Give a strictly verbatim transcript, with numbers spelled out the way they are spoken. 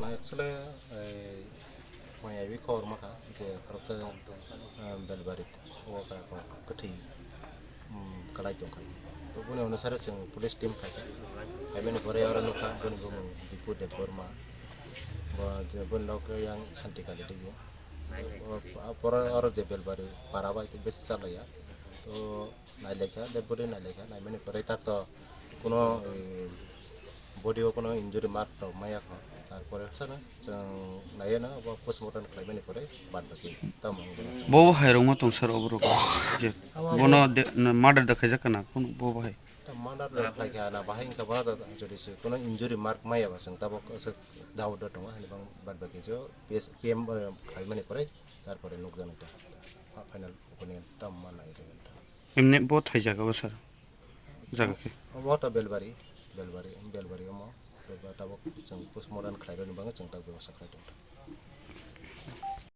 Actually, eh, mai aiwi khobor makha je khoroksa, eh, Belbari o kha kwthwi, mm, kwlai tongkha. To boni onusare chwng police team khaikha. Phaimani pore oro nukha boni bumung Dipu Debbarma. Bo je boni lok yang Santi Kali twi. O, pore oro je Belbari para bai besi chalaiya. To nailaikha, dead body nailaikha, naimani pore tak to kuno, eh, body o kuno injury mark rok maya kho. Tarpore sana chwng naiya na bo postmortem khlaimani pore bad baki tamo wngwi. Bo bo hai rok ma tong sir oborok je. Abo bono de, na, murder da khaijak kana kun bo bo hai. Ta murder da khlaikha na bahai wngkha bono da jodi se kuno injury mark maya ba chwng tabok se doubt da tongo hani bang bad baki jo P S, P M, eh, khlaimani pore tarpore nukjani ta final opinion tam ma nai rega ta. Emne bo thai jaga o sir. Jaga khe. Omo ta Belbari, Belbari, Belbari omo. Tabok chwng postmortem khlairokni bagwi chwng tak bebaksa khlai tongkha.